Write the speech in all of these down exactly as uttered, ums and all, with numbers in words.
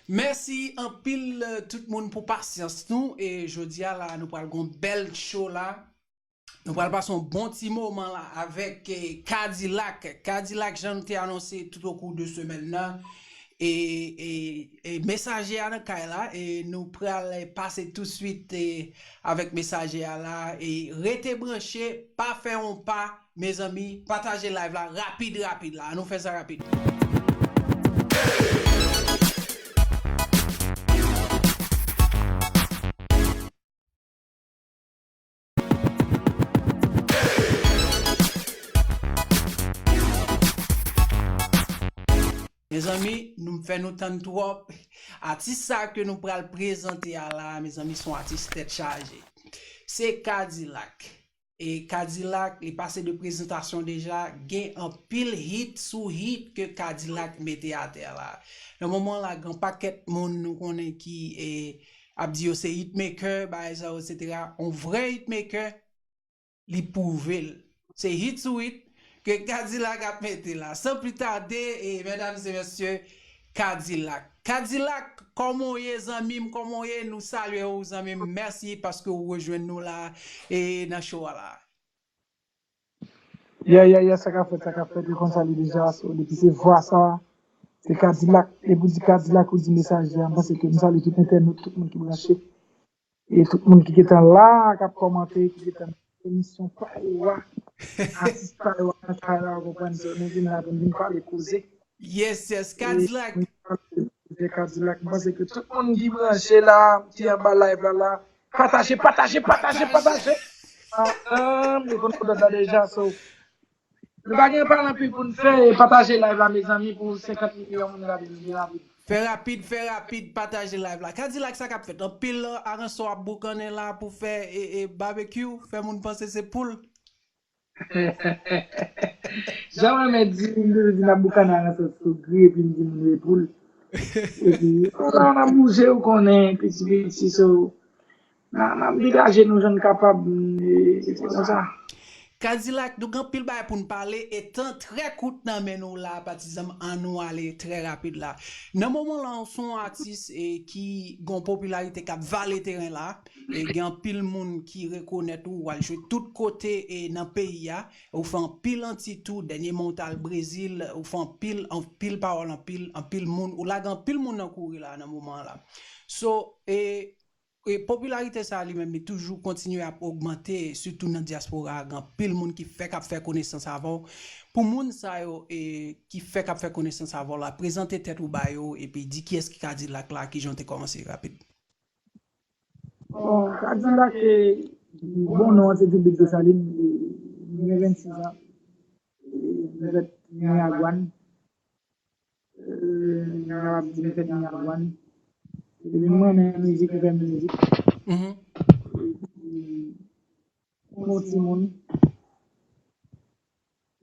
Mèsi anpil, eh, tout moun pou pasyans nou. E jodi a la, nou pral gon bèl show la. Nou pral pase yon bon ti moman la avèk, eh, Kadilak. Kadilak, jan nou te anonse tout okou de semèn nan. E, e, e Mesaje a nan kay la. E nou pral pase toutswit, eh, avèk Mesaje a la. E rete branche, pa fè yon pa. Mezanmi, pataje live la rapid, rapid la. Ann nou fè sa rapid. Mezanmi, nou fè nou tann twòp. Atis sa ke nou pral prezante a la, mezanmi, se yon atis tèt chaje. Se Kadilak. E Kadilak, li pase de prezantasyon deja, gen anpil hit sou hit ke Kadilak mete atè la. Nan moman la, gen pakèt moun nou konnen ki, eh, ap di yo se hitmaker, bagay sa yo, etsetera. On vrè hitmaker, li pwouve l. Se hit sou hit ke Kadilak ap mete la. San pli tade, e medam e mesye, Kadilak. Kadilak, kòman w ye, zanmi m? Kòman w ye? Nou salye w, zanmi m. Mèsi paske w rejwenn nou la, e nan show a la. Yeah, yeah, yeah, sa k ap fèt, sa k ap fèt, yo konn sa li deja, so, depi se vwa sa, se Kadilak, depi w di Kadilak, ou di Mesaje a, m panse ke m salye tout entènot, tout moun ki branche, e tout moun ki gentan la, k ap kòmante, ki gentan emisyon pa yo a, atis pa yo a, nan kay la, w konprann, so, nou vin la pou n vin pale koze. Yes, yes, Kadilak. Kadilak, m panse ke tout moun ki branche la, ki anba live la, la, pataje, pataje, pataje, pataje. Ah, ah, nou konn kote la deja, so. Nou pa gen pale anpil pou n fè, e pataje live la, mezanmi, pou senkant milyon moun gade li rapid. Fè rapid, fè rapid, pataje live la. Kadilak, sa k ap fèt? Anpil, eh, aransò ap boukannen la pou fè, e, e, babekyou, fè moun panse se poul. Jan mwen mèt di, m toujou di n ap boukannen nan sans sou gri, epi m di moun repoul. Epi, oh, la, n ap bouje, ou konnen, piti piti, so, n ap degaje nou jan n kapab, e, se konsa. Kadilak, nou gen anpil bagay pou n pale, e tan trè kout nan men nou la, patizan m, ann nou ale trè rapid la. Nan moman la, w se yon atis, e, ki gen yon popilarite k ap vale teren la, e gen anpil moun ki rekonèt ou, w al jwe tout kote, e, nan peyi a, ou fè anpil anti tou, dènyèman ou t al Brezil, ou fè anpil, anpil pawòl, anpil, anpil moun, ou lage anpil moun nan kouri la, nan moman an la. So, e, e popilarite sa a li menm, li toujou kontinye ap ogmante, sitou nan dyaspora a, gen anpil moun ki fèk ap fè konesans avè w. Pou moun sa yo, e, ki fèk ap fè konesans avè w la, prezante tèt ou ba yo, epi di kiyès ki Kadilak la, kijan w te kòmanse rapid. Bon, Kadilak, e, bon non an se Djoubit Desalin, e, mwen gen vennsis an, e, mwen fèt Miragwàn, e, m kapab di m fèt Miragwàn. Epi m renmen mizik, m fè mizik. Epi, m gon timoun,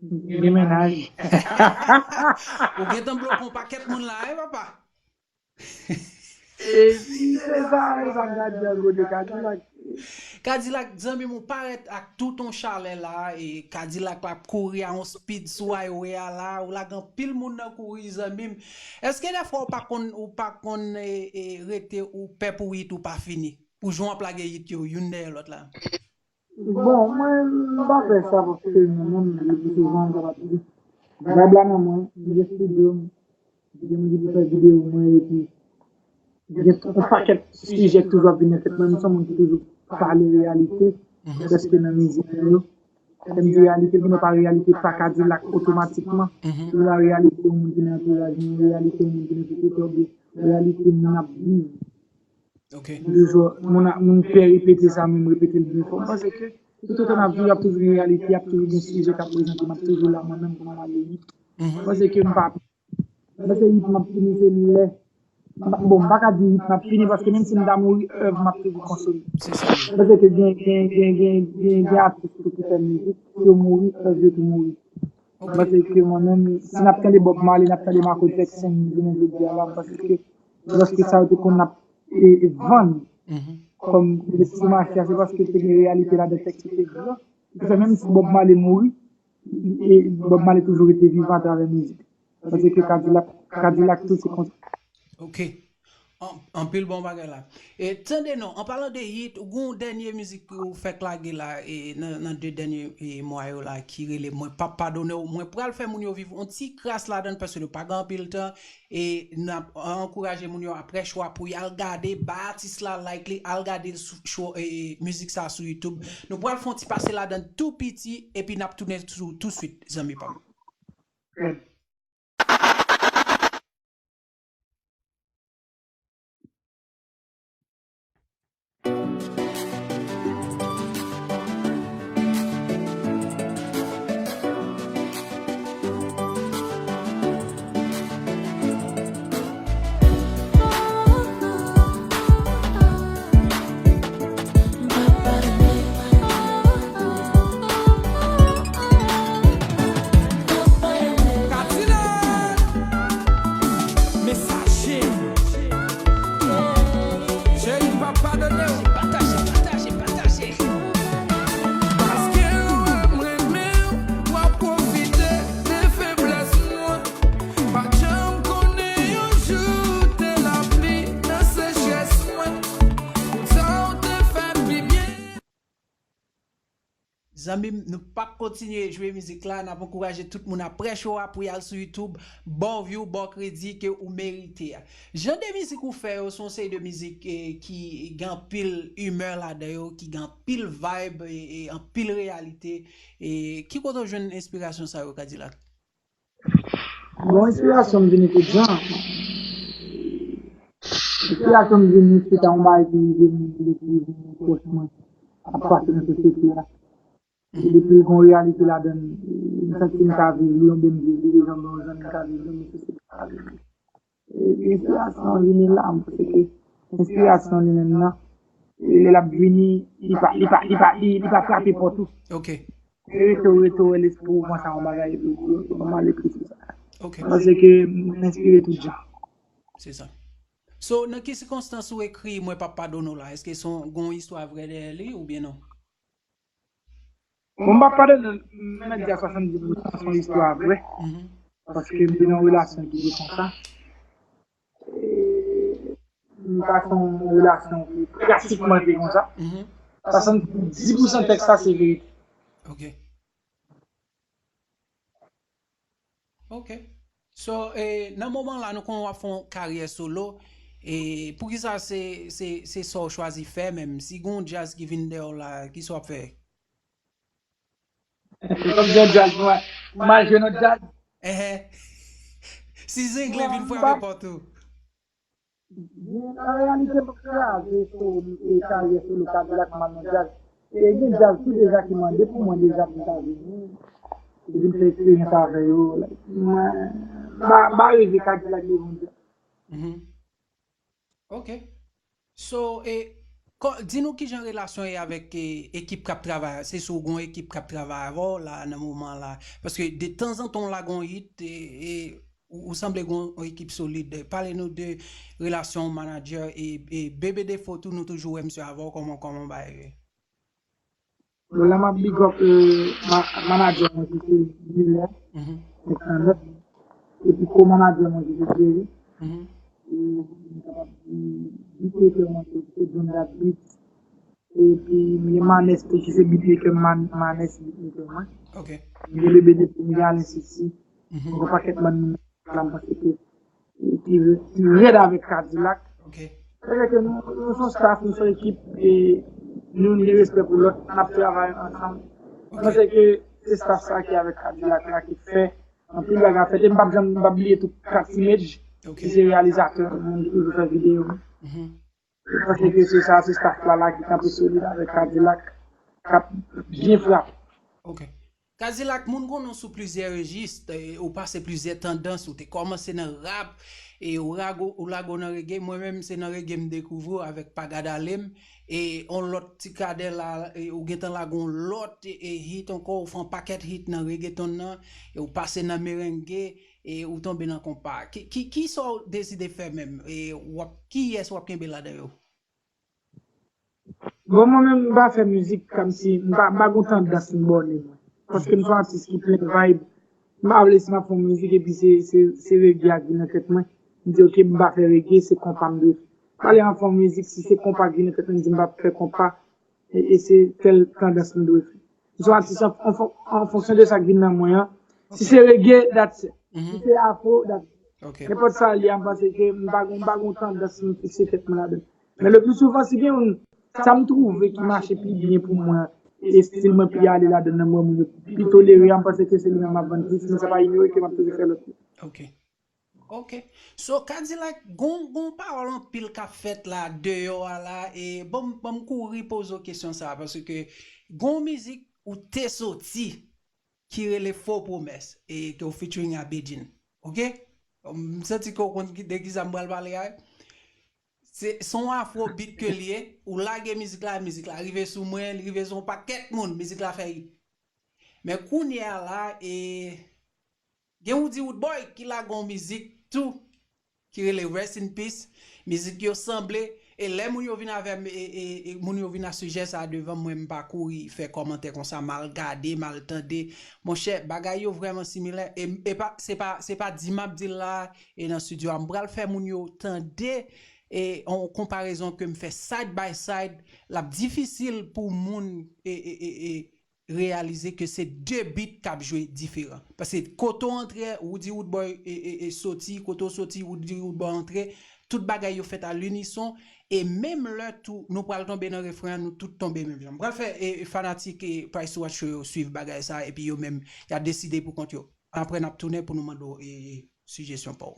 m gen mennaj. Ou gentan bloke yon pakèt moun la, wi, papa? Epi se sa, e sa m ka di an gwo de Kadilak. Kadilak, zanmi m, ou parèt ak tout yon chalè la, e Kadilak la ap kouri a yon speed sou highway a la, ou lage anpil moun nan kouri, zanmi m. Èske dèfwa ou pa konn, ou pa konn, e, e, rete, ou pè pou hit ou pa fini? Pou jan w ap lage hit yo, youn dèyè lòt la. Bon, mwen, m pa fè sa paske mwen menm, le pli souvan, m kapab di, vibe la nan mwen, m gen estidyo m, m gen moun ki pou fè videyo mwen, epi m gen yon pakèt sijè ki toujou ap vin nan tèt mwen, m se yon moun ki toujou pale reyalite, prèske nan mizik mwen yo. Lè m di reyalite, pou nou pa reyalite pa Kadilak otomatikman. Toujou la reyalite yon moun ki nan antouraj mwen, reyalite yon moun ki nan sosyete, oubyen reyalite moun ap viv. Toujou, moun, moun pè repete sa, men m repete l byen fò. M panse ke toutotan n ap viv, ap toujou gen reyalite, ap toujou gen sijè k ap prezante, m ap toujou la mwen menm pou m lage hit. M panse ke m pa, m panse hit m ap fini se lè, bon, m pa ka di hit m ap fini, paske menm si m ta mouri, èv m ap toujou konsome. M panse ke gen, gen, gen, gen, gen, gen atis tou ki fè mizik, yo mouri, èv yo tou mouri. M panse ke mwen menm, si n ap tande Bob Marley, n ap tande Michael Jackson, jounen jodi a la, m panse ke lòske sa yo te konn ap e, e vann kòm lespri mafya, se paske te gen reyalite ladan tèks yo te di yo. Se fè menm si Bob Marley mouri, e Bob Marley toujou rete vivan atravè mizik. Paske Kadilak, Kadilak tou se konsa. Ok. An- Anpil bon bagay la. E tande non, an palan de hit, ou gen yon dènye mizik ke ou fèk lage la, e nan, nan de dènye e, mwa yo la, ki rele Mwen p ap padone w. Mwen pral fè moun yo viv yon ti kras ladan l, paske nou pa gen anpil tan. E n ap ankouraje moun yo, apre cho a, pou y al gade, ba atis la like li, al gade sou- cho- e, mizik sa sou YouTube. Nou pral fè yon ti pase ladan tou piti, epi n ap tounen tou, tou swit, zanmi pa m. Kadilak! Mesaje! Cheri, m p ap padone w. Pataje, pataje, pataje. Paske w wè m renmen w, w ap pwofite de feblès mwen. Pa t janm konnen yon jou te lapli nan sechrès mwen. Sa w te fè pi byen. Zanmi m, nou p ap kontinye jwe mizik la, n ap ankouraje tout moun apre cho a pou y al sou YouTube, ba w view, ba w kredi ke ou merite a. Jan de mizik ou fè yo, se yon seri de mizik eh, ki gen anpil imè ladan yo, ki gen anpil vibe e, e anpil reyalite. E ki kote w jwenn enspirasyon sa yo, Kadilak? Bon, enspirasyon m vini tout jan. Enspirasyon m vini se ta yon bagay ki rive m depi yon pwòch mwen ap pase nan sosyete a. E depi l gon reyalite ladan l, m santi m ka viv li, oubyen m viv li deja, oubyen yon zanmi ka viv li, men sosyete a ka viv li. E enspirasyon an vini la, m panse ke enspirasyon li menm nan, e lè l ap vini, li pa, li pa, li pa, li, li pa frape pòt ou. Ok. Se rete w, rete w wè lespri w kòmanse a yon bagay epi w di, ok, kòman l ekri sou sa? Ok. Paske m enspire tout jan. Se sa. So, nan ki sikonstans ou ekri Mwen p ap padone w la? Èske se yon, gon istwa vrè dèyè li oubyen non? Bon, m p ap padone, m mèt di a swasanndis pousan se yon istwa vrè. Mhm. Paske m te nan yon relasyon ki te konsa. E, m pa t yon relasyon ki klasikman te konsa. Mhm. Swasanndis pousan tèks la se verite. Ok. Ok. So, eh, nan moman la, nou konnen w ap fè yon karyè solo. E poukisa se, se, se sa w chwazi fè menm? Si gen yon djaz ki vin dèyè w la, kisa w ap fè? Kòm gen djaz, mwen, mwen al jwe nan djaz. Ehe. Si Zengle vin frape pòt ou. Gen, an reyalite, m kraze sou e karyè solo Kadilak, m al nan djaz. E gen djaz tou deja ki mande pou mwen deja pou m ta vini. Epi m fè eksperyans avè yo. Mwen, m pa, m pa reve Kadilak devan djaz. Mhm. Ok. So, e, kò- di nou kijan relasyon ye avèk e, ekip k ap travay. Se si w gen yon ekip k ap travay avè w la nan moman la. Paske de tanzantan w lage yon hit, e, e, ou, ou sanble gen yon ekip solid. Pale nou de relasyon w manadjè e, e Bebe Defo tou, nou toujou wè misye avè w, kòman, kòman bagay yo ye? Bon, la m ap big up eh, ma- manadjè mwen ki se Miller, Mhm. Alexander, epi ko-manadjè mwen ki se Jerry. Mhm. E m kapab di beatmaker mwen ki se John Dat Beats. Epi m gen Manes tou ki se beatmaker Man, Manes beatmaker mwen. Ok. M gen Bebe Defo, m gen Alen Sisi. Mhm. M gen yon pakèt bann moun la m panse ke ki, ki rèd avèk Kadilak. Ok. Se vre ke nou, nou se yon staff, nou se yon ekip, e nou gen respè pou lòt, n ap travay ansanm. Ok. Mwen panse ke se staff sa ki avèk Kadilak la ki fè anpil bagay fèt. E m p ap janm, m p ap bliye tou Kat Image, ok, ki se reyalizatè, moun ki toujou fè videyo. Mhm. Mwen panse ke se sa, se staff la la ki kanpe solid avèk Kadilak, k ap byen frape. Ok. Kadilak, moun konnen w sou plizyè rejis, e, ou pase plizyè tandans, ou te kòmanse nan rap, e ou rago, ou lage w nan reggae. Mwen menm, se nan reggae m dekouvri w avèk Pa Gad Ale M, e on lòt ti kadè la, e ou gentan lage on lòt, e, e hit ankò, ou fè on pakèt hit nan reggaeton nan, e ou pase nan merengue, e ou tonbe nan konpa. Ki, ki, kisa w deside fè menm? E w ap, kiyès w ap kenbe ladan yo? Bon, mwen menm, m pa fè mizik kòmsi, m pa, m pa gon tandans m bòne mwen. Paske m se yon atis ki plen vibe. M pa vle si m ap fè yon mizik epi se, se, se reggae a ki nan tèt mwen. M di, oke, m pa fè reggae, se konpa m dwe fè. M ale anfè yon mizik, si se konpa ki vin nan tèt mwen, m di, m p ap fè konpa, e, e se tèl tandans m dwe fè. M se yon atis an, an fon- an fonksyon de sa k vin nan mwen an. Si se reggae, that's it. Si se afro, that's it. Nenpòt sa l ye a, m panse ke m pa gon, m pa gon tandans m fikse tèt mwen ladan. Men le pli souvan, si gen yon, sa m twouve ki mache pi byen pou mwen, e stil mwen pi ale ladan nan, mwen, moun yo pi tolere a, m panse ke se li menm m ap vann plis, men sa pa inyore ke m ap toujou fè lòt yo. Ok. Ok. So, Kadilak, gon, gon pawòl anpil k ap fèt la, deyò a la, e bon, bon, m kouri poze w kesyon sa a, paske gon mizik ou te soti ki rele Fo Pwomès, e ke w featuring a Bedjine. Ok? M santi ke w konn de kisa m pral pale a. Se se yon afro beat ke l ye, ou lage mizik la, mizik la rive sou mwen, li rive sou yon pakèt moun, mizik la fè hit. Men kounye a la, e gen Woody Woodboy ki lage yon mizik tou, ki rele Rest in Peace. Mizik yo sanble, e lè moun yo vin avè m, e, e, e moun yo vin a sijè sa a devan mwen, m pa kouri fè kòmantè konsa, m al gade, m al tande. Monchè, bagay yo vrèman similè, e, e pa, se pa, se pa di m ap di l la, e nan estidyo a, m pral fè moun yo tande, e yon konparezon ke m fè side by side, l ap difisil pou moun, e, e, e, e, reyalize ke se de beat k ap jwe diferan. Paske kote w antre, Woody Woodboy e, e, e soti, kote w soti, Woody Woodboy antre, tout bagay yo fèt a linison, e menm lè tou, nou pral tonbe nan refren an, nou tout tonbe menm jan. M pral fè e, e fanatik e Price Watch yo swiv bagay sa, epi yo menm, y a deside pou kont yo. Apre, n ap tounen pou nou mande w e, e sijesyon pa w.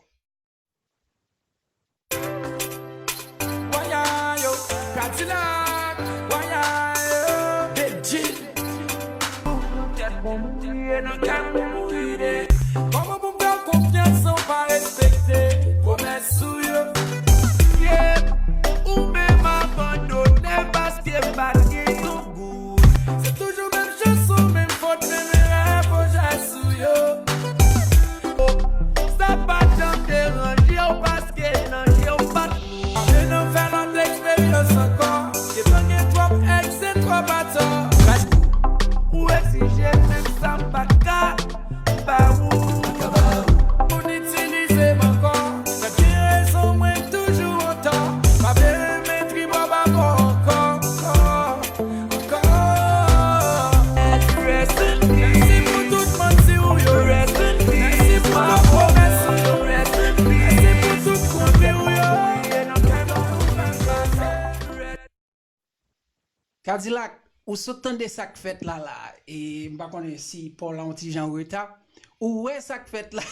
Waya yo, Kadilak, waya yo, Bedjine. Tèt mwen mouye nan kè m mouye. Kòman pou m fè w konfyans san w pa respekte pwomès ou yo? Yeah, ou menm abandone paske m pa t gen yon goud. Se toujou menm chanson, menm fòt, menm erè, fo jès ou yo. Sa pa janm deranje w paske nan je w pa t. Antre nan fè lòt eksperyans ankò. Gentan gen twòp èks e twòp atò. Ou egzije menm sa m pa t ka ba ou. Moun itilize m ankò. Sa gen rezon mwen toujou an tò. Pa vle renmen trip ap avè w ankò. Ankò. Rest in peace. Mèsi pou tout manti w yo. Rest in peace. Mèsi pou tout pwomès ou yo. Rest in peace. Mèsi pou tout kontre w yo. Rest in peace. Kadilak, ou sot tande sa k fèt la la, e m pa konnen si pa w la yon ti jan reta. Ou wè sa k fèt la.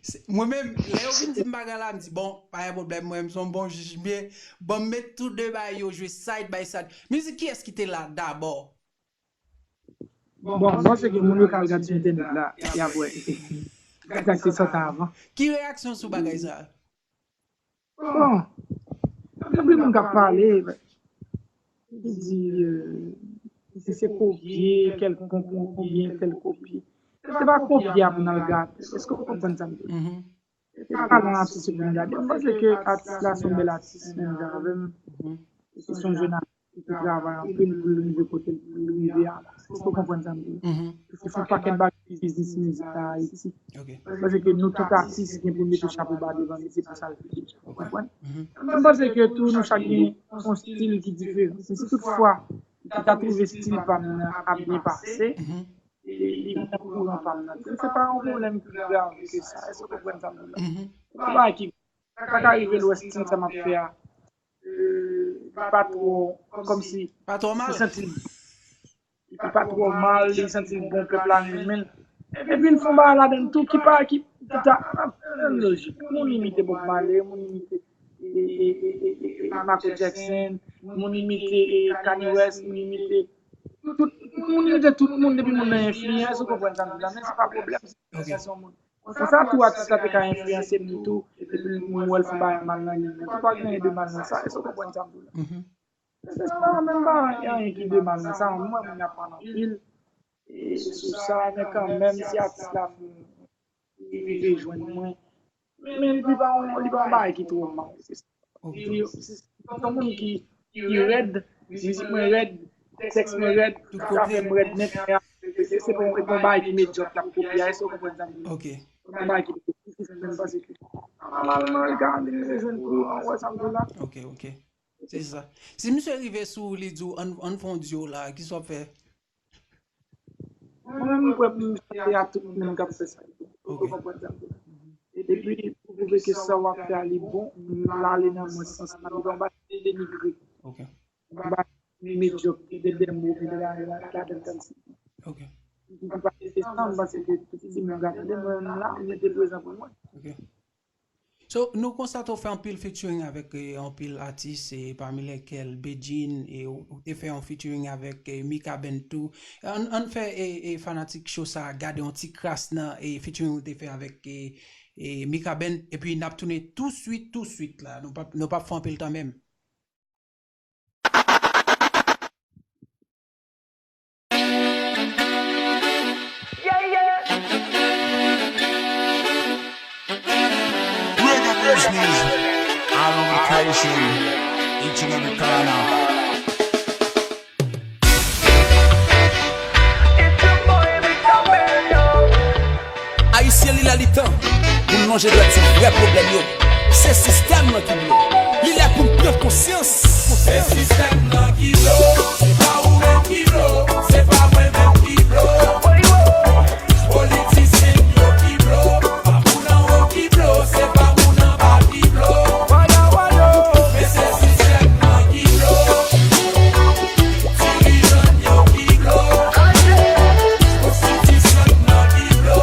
Se- Mwen menm, lè yo vin di m bagay la, m di, bon, pa gen pwoblèm, mwen menm se yon bon jij, men ban m met tou de bagay yo jwe side by side. Mizik kiyès ki te la dabò? Bon, m panse ke moun yo ka al gad sou entènèt la, y ap wè. Gad sa k te sòti avan. Ki reyaksyon sou bagay sa? Bon, anpil moun k ap pale, ki di, euh, si se kopye, kèlkonk, oubyen tèl kopye. Se pa kopye a pou n al gade. Èske w konprann sa m di? Se pa nan atis yo pou n gade. M panse ke atis la se yon bèl atis, menm jan avè m. Se yon jèn atis ki travay anpil pou l rive kote l rive a la. Èske w konprann sa m di? Se yon pakèt bagay ki biznis mizik la Ayiti. Paske nou tout atis gen pou mete chapo ba devan misye pou sa l fè deja. Ou konprann? M panse ke tou nou chak gen yon stil ki diferan. Men si tout fwa ou ta twouve stil pa m nan ap byen pase, e li nan kouran pa m nan tou, se pa yon pwoblèm ki grav ke sa. Èske w konprann sa m di la? Yon bagay ki pa ka rive l wè stil sa m ap fè a, euh, pa twò, kòmsi, Pa twò mal? Li santi l, li pa twò mal, li santi l bon, pèp la renmen l. Epi n fè yon bagay ladan l tou ki pa, ki, ki ta, an lojik. Moun imite Bob Marley, moun imite e, e, e, e, e, e, Michael Jackson, moun imite e, Kanye West, moun imite tout, moun imite tout moun depi moun nan enfliyan, èske w konprann sa m di la? Men se pa pwoblèm, se enfliyansasyon moun. Konsa tou atis la te ka enfliyanse m tou, epi m wè l fè yon bagay mal nan liv. Ou pa gen anyen de mal nan sa, èske w konprann sa m di w la? Se pa menm pa anyen ki de mal nan sa, mwen mwen ap pale anpil e sou sa, men kanmenm si atis la fin rive jwenn mwen, men li pa yon, li pa yon bagay ki twò mal. Se yon moun ki, ki rèd, mizik mwen rèd, tèks mwen rèd, zafè m rèd nèt, men se, se pa yon, se pa yon bagay ki medyòk k ap kopye a, èske w konprann sa m di la? Se yon bagay ki pozitif, men m panse ke Nòmalman, li ka vin rejwenn kouran, ou wè sa m di w la. Ok, ok. Se sa. Si misye rive sou ou, li di w, ann, ann fè yon dyo la, kisa w ap fè? Mwen menm, m prè pou m chante a tout moun k ap fè sa. Ok. Ou konprann sa m di w la. Epi, pou pwouve ke sa w ap fè a, li bon, m ale nan mwen sans la, li pa yon bagay de denigre. Ok. Yon bagay medyòk, de dèmo, de bagay la, ladan kòmsi. Ok. M pa mete sa, m panse ke tout moun ap tande mwen la, m mete prezan pou mwen. Ok. So, nou konstate w fè anpil featuring avèk, eh, anpil atis, eh, pami lèkèl Bedjine, e ou, ou te fè yon featuring avèk, eh, Mikaben tou. Ann, ann fè, eh, eh, fanatik cho sa gade yon ti kras nan, eh, featuring ou te fè avèk, eh, eh, Mikaben, epi n ap tounen touswit, touswit la. Nou p ap, nou p ap fè anpil tan menm. Reggae business, all over Caribbean, each and every corner. Ayisyen, li lè li tan pou n lonje dwèt sou vrè pwoblèm yo. Se sistèm nan ki blo. Li lè pou n pran konsyans. Se sistèm nan ki blo. Se pa ou menm ki blo. Se pa mwen menm ki blo. Politisyen yo ki blo. Pa moun anwo ki blo. Se pa moun anba ki blo. Men se sistèm nan ki blo. Dirijan yo ki blo. Konstitisyon nan ki blo.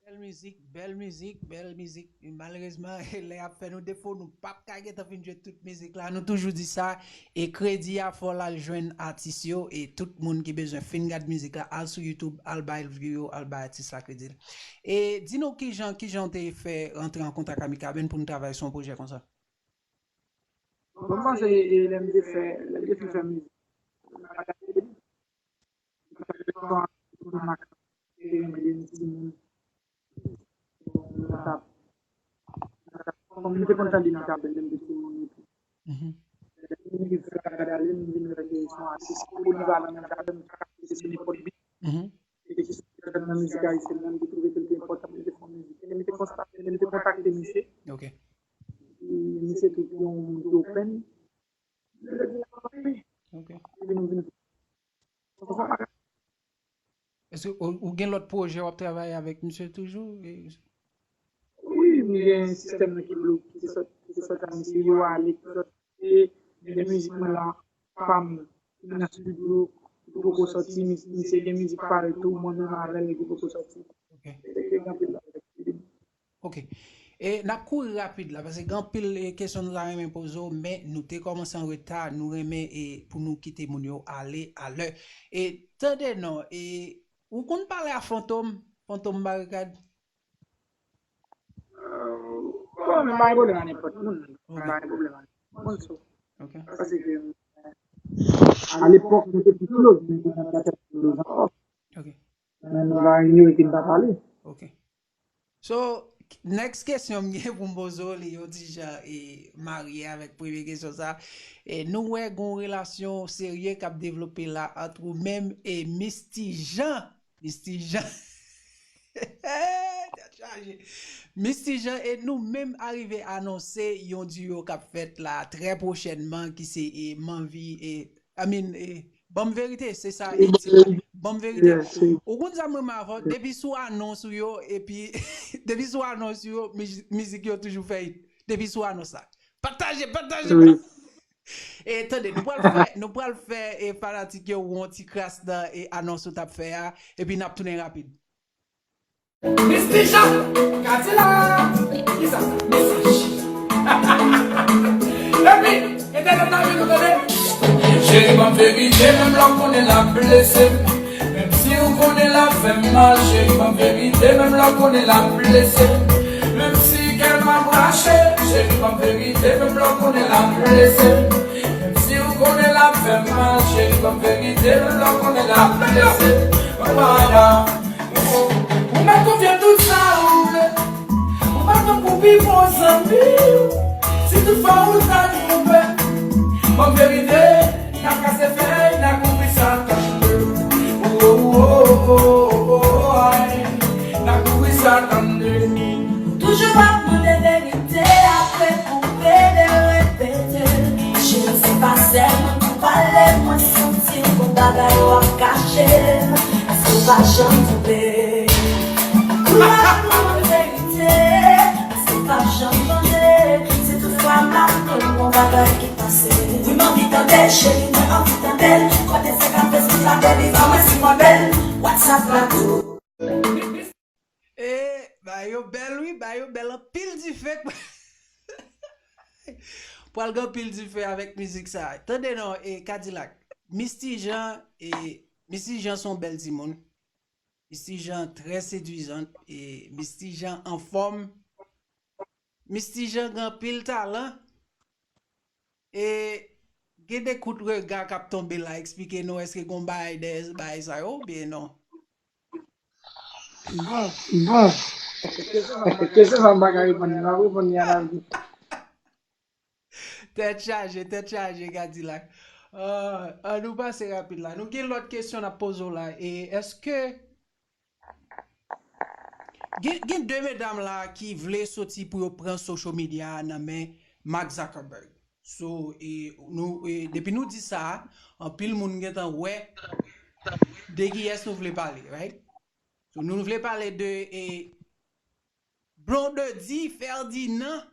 Bèl mizik, bèl mizik, bèl mizik. Malerezman, lè y ap fè nou defo, nou p ap ka gentan fin jwe tout mizik la. Nou toujou di sa, e kredi a fò l al jwenn atis yo, e tout moun ki bezwen fin gad mizik la, al sou YouTube, al bay view yo, al bay atis la kredi l. E di nou kijan, kijan w te fè rantre an kontak ak Mikaben pou nou travay sou yon pwojè konsa? Bon, m panse, e, lè m te fè, lè m te fin fè mizik, m te renmen de timoun. Kòm m te konn tande Mikaben lè m te timoun epi. Lè m vin fè gade ale, m vin wè ke se yon atis polivalan nan Mikaben, m ka apresye nenpòt bit. E ki soti nan mizik ayisyèn nan, m te twouve ke l te enpòtan pou m te fè yon mizik. Lè m te konstate, lè m te kontakte misye, Ok. e misye tou yon moun ki open. Li te di l ap fè. Ok. Epi nou vin Èske ou, ou gen lòt pwojè w ap travay avèk misye toujou? E- Wi, m gen sistèm nan ki blo, ki te sòt, ki te sòt a misye, yo ale, ki sòt, e gen mizik mwen la, pa m, ki nan estidyo, ki poko sòti, mis- misye gen mizik parèy tou, mwen menm avè l, ki poko sòti. Ok. Se ke gen anpil bagay ki vini. Ok. E n ap kouri rapid la, paske gen anpil e, kesyon nou ta renmen poze w, men nou te kòmanse an reta, nou renmen e, pou nou kite moun yo ale alè. E tande non, e ou konn pale a Fantom, Fantom Barikad? Bon, mwen pa gen pwoblèm a nenpòt moun. Mwen pa gen pwoblèm a nenpòt moun, so. Ok. Paske, alepòk, nou te pi close, men kounye a nou pa tèlman close ankò. Ok. Men nou pa inyore ke n pa pale. Ok. So, next kesyon m gen pou m poze w, li yon ti jan e marye avèk premye kesyon sa. E nou wè gon relasyon serye k ap devlope la ant ou menm e Misty Jean. Misty Jean. Tèt chaje. Misty Jean e nou menm arive anonse yon duo k ap fèt la trè pwochènman ki se e m anvi e I mean, e, ban m verite, se sa e tit la. Ban m verite. Ou konn sa m renmen avè w, depi sou anons ou yo, epi depi sou anons ou yo, mizik yo toujou fè hit. Depi sou anons la. Pataje, pataje, pataje. E tande, nou pral fè, nou pral fè e fanatik yo yon ti kras nan e anons ou t ap fè a, epi n ap tounen rapid. Misty Jean, Kadilak. Kisa? Mesaj. Epi, Etènèl nan vi nou tande. Cheri, ban m verite, menm lè w konnen l ap blese m. Menm si w konnen l ap fè m mal, cheri, ban m verite, menm lè w konnen l ap blese m. Menm si kè m ap rache, cheri, ban m verite, menm lè w konnen l ap blese m. Menm si w konnen l ap fè m mal, cheri, ban m verite, menm lè w konnen l ap blese m. Papa, Ou mèt konfye tout sa ou vle. Ou pa pran pou pi bon zanmi w. Si toutfwa ou ta twonpe, ban m verite, n a kase fèy, n a kouvri sa tankou. N a kouvri sa Ou toujou ap mande verite apre koupe de repete. Cheri, se pa sèl mwen ki pale, mwen santi gon bagay w ap kache. Èske w pa janm twonpe? Kouraj pou mande verite, èske w pa janm mande? Si toutfwa m aprann gon bagay ki pase, wi, m anvi tande, cheri, mwen anvi tande l. Kote se ka fè si la bèl, li pa mwen si mwen bèl. WhatsApp la tou. E, ba yo bèl wi, ba yo bèl anpil dife. Pral gen anpil dife avèk mizik sa. Tande non, e Kadilak. Misty Jean, e Misty Jean se yon bèl timoun. Misty Jean trè sedwizan, e Misty Jean anfòm. Misty Jean gen anpil talan. E gen de kout rega k ap tonbe la, eksplike nou èske gon bagay dèyè bagay sa yo oubyen non? Bon, bon. Kesyon sa m pa ka reponn li, m ap reponn li alavi. Tèt chaje, tèt chaje, Kadilak. Ah, an nou pase rapid la. Nou gen lòt kesyon n ap poze w la. E èske Gen, gen de medam la ki vle soti pou yo pran social media a nan men Mark Zuckerberg. So, e, nou, e, depi nou di sa, anpil moun gentan wè de kiyès nou vle pale, right? So, nou vle pale de e, Blondedy Ferdinand.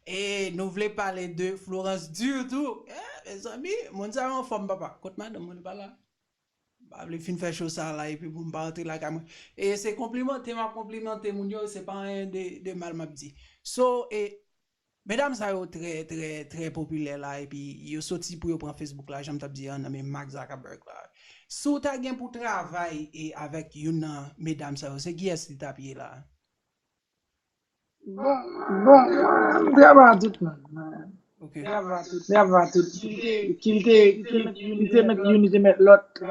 E nou vle pale de Florence Dure tou. Eh, mezanmi, moun sa yo anfòm, papa. Kot madanm mwen, li pa la? M pa vle fin fè show sa la epi pou m pa antre lakay mwen. E se konplimante m ap konplimante moun yo, se pa anyen de, de mal m ap di. So, e, medam sa yo trè, trè, trè popilè la, epi yo soti pou yo pran Facebook la, jan m t ap di an, nan men Mark Zuckerberg la. Si w ta gen pou travay e avèk youn nan medam sa yo, se kiyès li t ap ye la? Bon, bon, m travay a tout moun. M travay a tout. Kil te, kil te, kil te met youn, li te met lòt. Se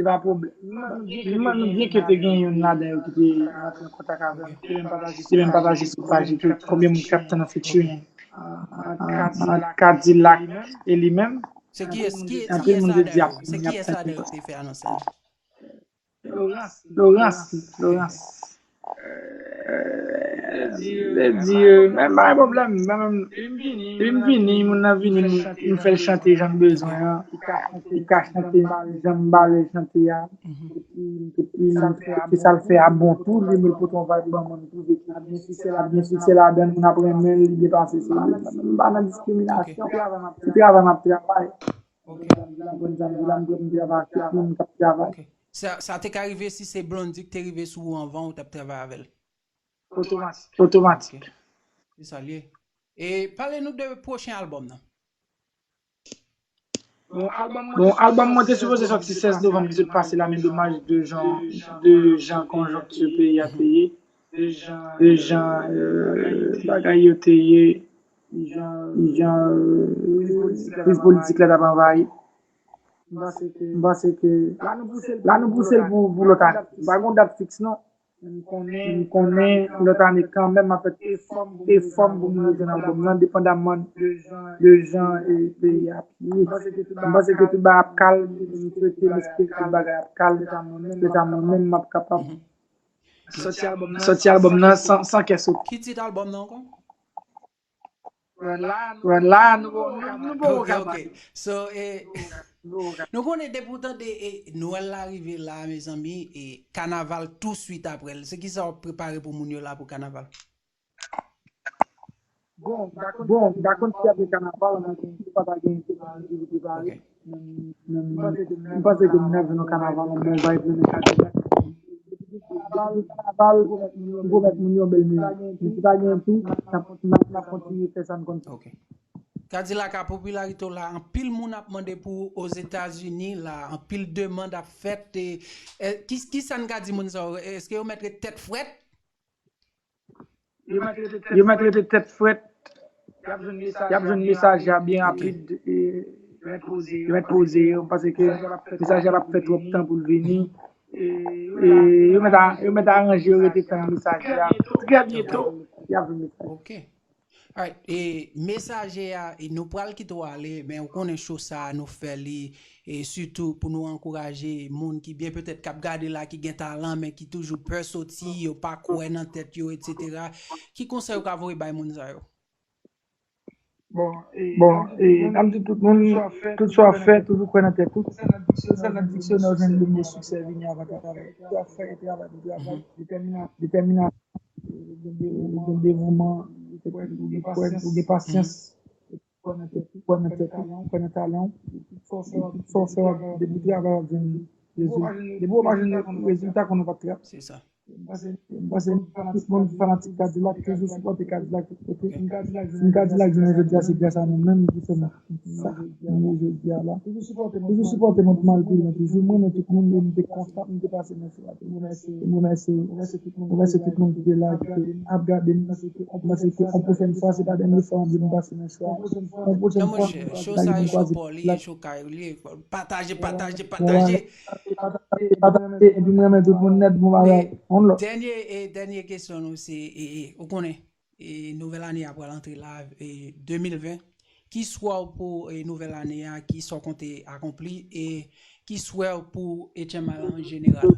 pa pwoblèm. Mwen, nou byen ke te gen youn ladan yo ki te rantre an kontak avè m. Ki te menm pataje sou paj li tou. Konbyen moun k ap tann an featuring? Ant Kadilak e li menm. Se kiyès, ki, kiyès ladan yo? Se kiyès ladan yo ki te fè anons la? Florence, Florence. Vle di, men pa gen pwoblèm. Mwen menm, li m vini, moun nan vini, m fè l chante jan l bezwen an. Li ka chante jan m ba l chante a. Epi, epi, se sa l fè a bon tou, li menm l pote yon vibe ban mwen, m twouve ki ap gen siksè ladan l, moun ap renmen l, li byen pase sou li. M pa nan diskriminasyon, se travay m ap travay. Mwen menm, jan m di la, m travay ak tout moun k ap travay. Sa, sa te ka rive si se Blondy ki te rive sou ou anvan ou t ap travay avè l? Otomatik. Otomatik. Se sa l ye. E pale nou de pwochen albòm nan. Bon, albòm mwen te sipoze sòti sèz novanm ki sot pase la, men domaj de jan, de jan konjonkti peyi a te ye, de jan, euh, bagay yo te ye, jan, euh, kriz politik la t ap anvayi. M panse ke la nou pouse l pou, pou lòt ane. Pa gen yon dat fiks non. M konnen, m konnen lòt ane kanmenm m ap fè efò m pou m rejwenn albòm nan, depandamman de jan e peyi a ap ye. M panse ke tout bagay ap kalm, m swete, m espere tout bagay ap kalm, se sa mwen menm m ap kapab sòti albòm nan san, san kè sote. Ki tit albòm nan ankò? Run la, nou, nou, nou poko kapab. So, e, nou konnen depi w tande e, Nwèl la rive la, mezanmi, e kanaval tou swit apre l. Se kisa w ap prepare pou moun yo la pou kanaval? Bon, m pa konn si apre kanaval, mwen gen, si pa ta gen, se pa mwen ki prepare. Men, men, m panse ke m nan jwenn yon kanaval, yon bon vibe, menm kanaval, kanaval, m pwomèt moun yo bèl mizik. Men si pa gen tou, n ap, n ap, n ap kontinye fè sa n konn fè. Kadilak, a popilarite w la, anpil moun ap mande pou ou Ozetazini la, anpil demann ap fèt. E, e, ki, ki sa n ka di moun sa yo? Èske yo mèt ret tèt frèt? Yo mèt rete tèt frèt. Y ap jwenn mesaj la byen rapid. Yo mèt poze yo, paske mesaj la p ap fè twòp tan pou l vini. E yo mèt a, yo mèt aranje yo rete tann mesaj la. Trè byento, y ap jwenn mesaj. Ok. Alright, e mesaje a, e nou pral kite w ale, men ou konnen show sa a nou fè li, e sitou pou nou ankouraje moun ki byen petèt k ap gade la, ki gen talan, men ki toujou pè soti, yo pa kwè nan tèt yo, etsetera. Ki konsèy ou ka voye bay moun sa yo? Bon, e, n ap di tout moun, tout sa w ap fè, toujou kwè nan tèt ou. Se nan diksyonè w jwenn le mo siksè vini avèk travay. Tout sa w ap fè, e travay pou travay, detèminasyon, gen devouman, ou gen pasyans, kwè nan tèt ou, kwè nan talan w, tout sa w fè, depi w travay w ap jwenn rezilta, depi w pa jwenn rezilta, konnen w p ap trap. Se sa. M panse tout moun ki fanatik Kadilak toujou sipòte Kadilak tout kote. Si Kadilak jounen jodi a, se gras a nou menm ki fè nou sa nou ye jodi a la. Toujou sipòte mwen pou m al pi lwen toujou. M renmen tout moun e m te kontan m te pase nan show a tou. M remèsye, m remèsye tout moun ki te la, ki te ap gade m. M panse ke yon pwochèn fwa, se pa dènye fwa m pase nan show a. Yon pwochèn fwa, show sa e show pa w li, e show kay ou li. Pataje, pataje, pataje. Pataje, pataje, epi m renmen tout moun nèt, bon bagay. On love. Dènye, e, dènye kesyon nou se, e, e, ou konnen, e, nouvèl ane a pral antre la, e, de mil ven. Ki swè w pou, e, nouvèl ane a, ki sa w konte akonpli, e ki swè w pou H M I la an jeneral?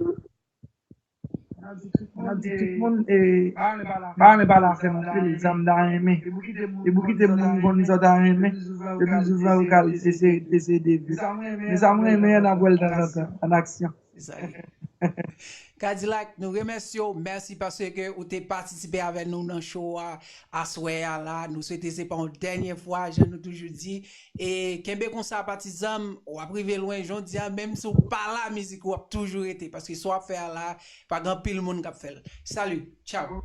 N ap di tout moun, e, pa renmen pale afè m anpil, zam ta renmen. E pou kite moun konn sa ta renmen, epi jou va yo ka eseye, eseye devye. Men sa m renmen an, n ap wè l tanzantan, an aksyon. Se sa li. Kadilak, nou remèsye w. Mèsi paske ou te patisipe avè nou nan show a aswè a la. Nou swete se pa yon dènye fwa, jan nou toujou di. E kenbe konsa, patizan m, w ap rive lwen jodi a, menm si w pa la, mizik ou ap toujou rete, paske sa w ap fè a la, pa gen anpil moun k ap fè l. Salut, ciao.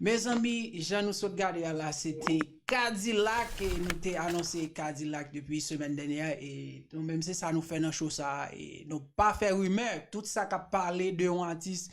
Mezanmi, jan nou sot gade a la, se te Kadilak, e nou te anonse Kadilak depi semèn dènyè, e nou menm se sa nou fè nan show sa a, e nou pa fè rimè, tout sa k ap pale de yon atis,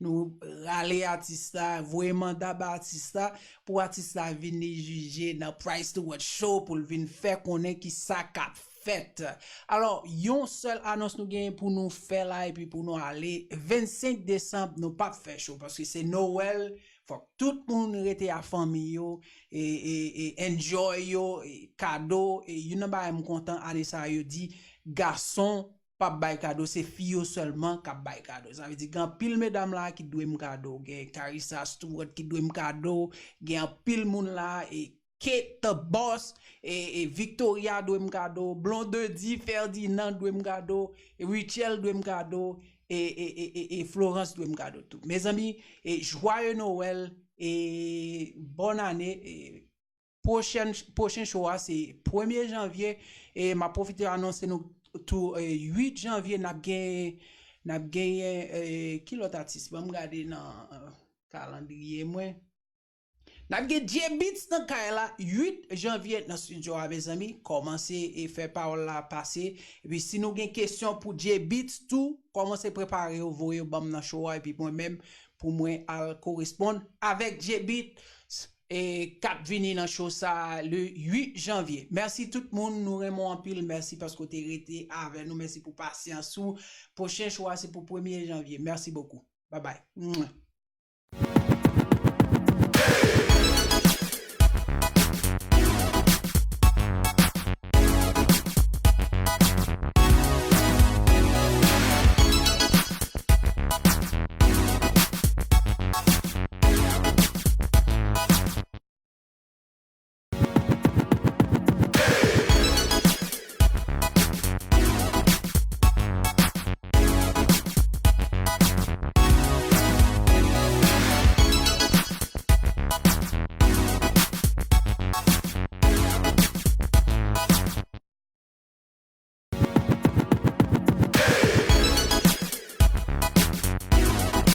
nou rale atis la, voye manda ba atis la, pou atis la vini jije nan Price Stewart Show pou l vin fè konnen ki sa k ap fèt. Alò, yon sèl anons nou genyen pou nou fè la epi pou nou ale. Vennsenk desanm, nou p ap fè show paske se Nowèl. Fòk tout moun rete a fanmi yo, e, e, e enjoy yo, e kado. E youn nan bagay m kontan ane sa a, yo di gason p ap bay kado, se fi yo sèlman k ap bay kado. Sa vle di gen anpil medam la ki dwe m kado, gen Carissa Stewart ki dwe m kado, gen anpil moun la, e Kate the Boss, e, e Victoria dwe m kado, Blondedy Ferdinand dwe m kado, e Rachel dwe m kado, e, e, e, e, e Florence dwe m kado tou. Mezanmi, e joyeux Noël, e bòn ane, e pwochèn, pwochen show a se premye janvye, e m ap pwofite anonse nou tou, e uit janvye, n ap gen, n ap genyen, e ki lòt atis? Ban m gade nan, e, kalandriye mwen. N ap gen J-Beatz nan kay la, uit janvye nan estidyo a, mezanmi. Kòmanse e fè pawòl la pase. Epi si nou gen kesyon pou J-Beatz tou, kòmanse prepare yo, voye yo ban m nan show a, epi mwen menm, pou mwen al koresponn avèk J-Beatz, e k ap vini nan show sa a le uit janvye. Mèsi tout moun, nou renmen w anpil, mèsi paske w te rete avè nou, mèsi pou pasyans ou. Pwochen show a se pou premye janvye. Mèsi bokou. Babay. Mwah.